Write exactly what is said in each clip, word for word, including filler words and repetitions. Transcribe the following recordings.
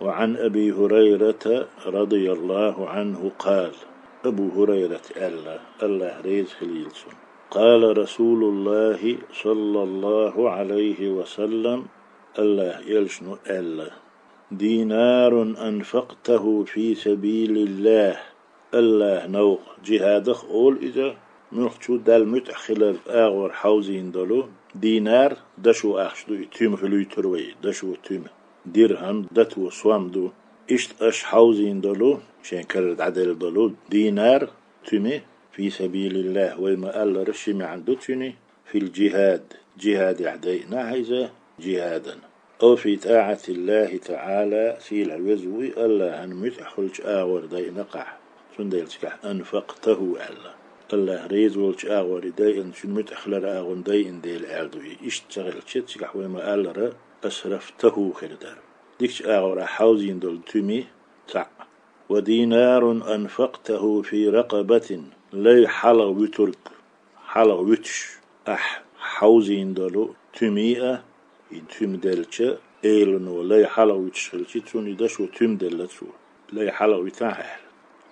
وعن أبي هريرة رضي الله عنه قال: Абу Хурайрата аьлла, АллахӀ реза хилийла цунна: قال رسول الله صلى الله عليه وسلم, АллахӀа Элчано аьлла: دينار أنفقته في سبيل الله, АллахӀа новкъа, джихӀадах олу иза, муьлххачу Далла муьтӀахь хиларна агӀор хьовзийна долу динар, дашо ахча ду и, туьма хуьлуьйтур вай, дашо туьма, дирхӀам, дато сом ду. Иштта аша хьовзийна долу, шайн кара дӀаделла долу динар, туьма, في سبيل الله, вай ма-аллара, ши маьӀна ду цуьнан, في الجهاد, джихӀадехь дайинехь иза, джихӀадан, أو في طاعة الله تعالى, сийлахь веза ву и, АллахӀан муьтӀахь хуьлучу агӀор дайинехь. Цундела цигахь أنفقته аьлла. АллахӀ реза волчу агӀор и дайина, цуьнан муьтӀахь хиларан агӀор дайина дела аьлла ду и. Иштта ца хилча, цигахь вай ма-аллара, أسرفته хир дара. Дикачу агӀор ахь хьовзийна долу туьма цхьаъ. ودينار أنفقته في رقبة, лай хьалха вуьтург, хьалха вуьтуш, ахь хьовзийна долу туьма а, и туьма делча, элано лай хьалха вуьтуш хилча, цунна и дашо туьма делла цо. Лай хьалха витахь аьлла.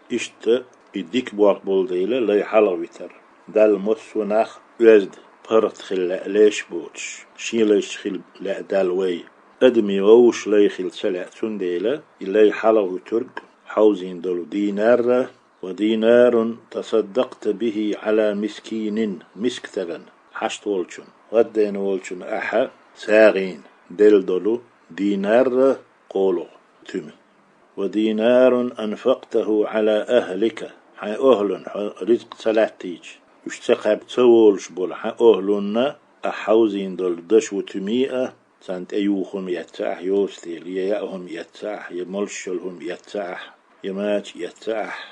Иштта и дика болх болу дела лай хьалха витар. Далла массо а нах оьзда, паргӀат хила лаьа леш боцуш, шен лайшца хила лаьа Далла вай. Адамийн вовшашца лай хила ца лаьа, цундела и лай хьалха вуьтург, хьовзийна долу динар а, ودينار تصدقت به على مسكين, миска стагана, хьашт волчунна, гӀаддайна волчунна ахьа сагӀина делла долу динар а, кхоалгӀа туьма. ودينار أنفقته على أهلك, хьайн охӀлунна, хьо ризкъ ца латтийча, уьш ца кхаьбна ца волуш болу хьан охӀлунна ахь хьовзийна долу дашо туьма а, царна тӀе юха хӀума эцна ахь йоцу дела, я яа хӀума эцна ахь, я молуш йолу хӀума эцна ахь, я мача эцна ахь,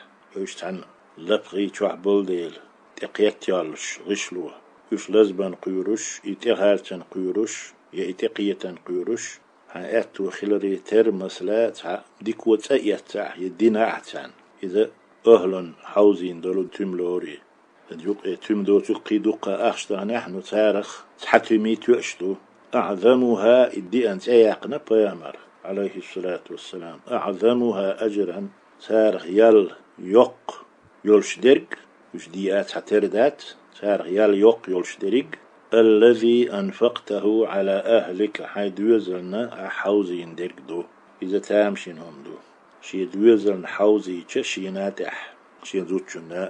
уьш цхьана лапхий чохь болу дела, тӀе кхетта йоллуш гӀишло, уьш лазбан кхоьруш, и тӀехарцан кхоьруш, я и тӀекхетан кхоьруш, хьан аьтто хиларе терра, масала, цхьа дика цӀа эцна ахь, я дина ахь царна. Иза охӀлунна хьовзийна долу туьма лору и. Юкъе туьма доцург кхин дуккха ахча даханехь, ну, царах цхьа туьма тоьаш ду. أعظمها, и диъна цӀе яьккхина пайхамара, Ӏалайхиссалату вассалам, أعظمها أجرا, царах ял йоккха йолуш дерг, уьш диъа цхьа тера дац, царах ял йоккха йолуш дерг, الذي أنفقته على أهلك, хьайн доьзална ахь хьовзийна дерг ду. Иза тамашийна хӀума ду. Шен доьзална хьовзийча шена тӀехь, шен зудчунна,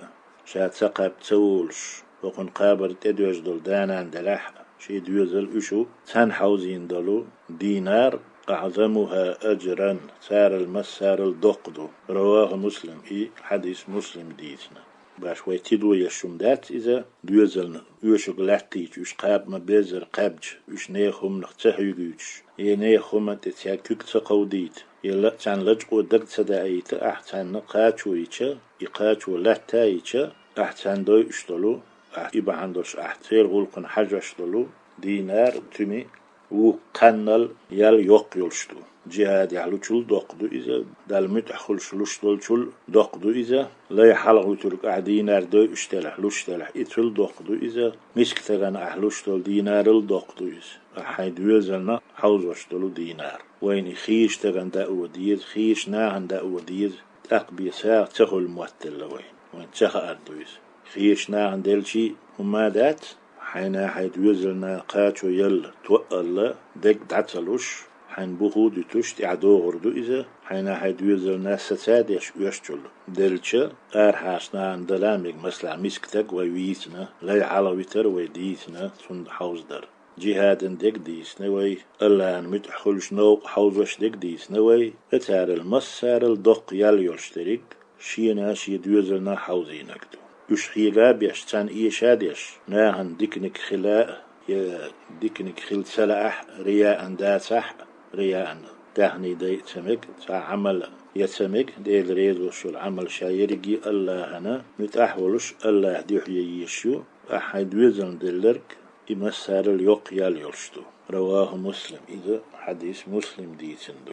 ша ца кхаьбна ца волуш, хӀокхуьнан кхабар тӀедоьжна долу да-нана делахь а, шен доьзал уьш ву, царна хьовзийна долу динар, أعظمها أجرا, царал массарал доккха ду. رواه مسلم, и хьадис Муслима дийцина. Баш вай тидо еш хӀума дац иза, доьзална оьшург латтийча, уьш кхаба ма-беззара кхаьбча, уьш нехан хӀуманах ца хьоьгуьйтуш, я нехан хӀума тӀе цаьрга куьг ца кховдийта, я ла-, царна лачкъо дага ца даийта, ахь царна кхачо йича, и кхачо латта йича, ахь царна дойуш долу, ахь и бахьана долуш, ахь церан гӀуллакхана хьажош долу динар, туьма, вукху кхаьннал ял йоккха йолуш ду. Джихадехь лучул доккха ду иза, Далла муьтӀахь хуьлуш луш долчул доккха ду иза, лай хьалха вуьтург ахь динар дойуш делахь, луш делахь, и цул доккха ду иза, миска стагана ахь луш долу динарал доккха ду иза, ахь хьайн доьзална хьовзош долу динар. Вайна и хийра стагана даа деза, хийра нахана даа деза, тӀаккха бен сагӀа ца хуьлу моттаделла вайна, вайна ца хаар ду иза. Хийра нахана делчий хӀума дац, хьайна хьайн доьзална кхачо ялла тоъалла, дерг дӀа ца луш, хьайна бух а дуьтуш, тӀаьхьа догӀур ду иза, хьайна хьайн доьзална саца а деш оьшучул делча, арахьарчу нахана дала мега, масала, миска стаг вай вийцина, лай хьалха витар вай дийцина, цунна хьовзадар. Джихадана дерг дийцина вай, АллахӀан муьтӀахь хуьлуш новкъа хьовзош дерг дийцина вай, я царал массарал доккха ял йолуш дерриг, шена, шен доьзална хьовзийнарг ду. Уьш хьега а беш, царна эша а деш, нахана диканиг хила а, я диканиг хила ца лаахь а, рияан дацахь а, рияан даьхний дайа а ца мега, цхьа Ӏамал я ца мега, Дела реза волуш йолу Ӏамал ша ерриге а АллахӀана муьтӀахь а волуш, АллахӀ дуьхьа ян езаш ю, ахь хьайн доьзална делларг, и массарал йоккха ял йолуш ду. رواه مسلم, иза хьадис Муслима дийцина ду.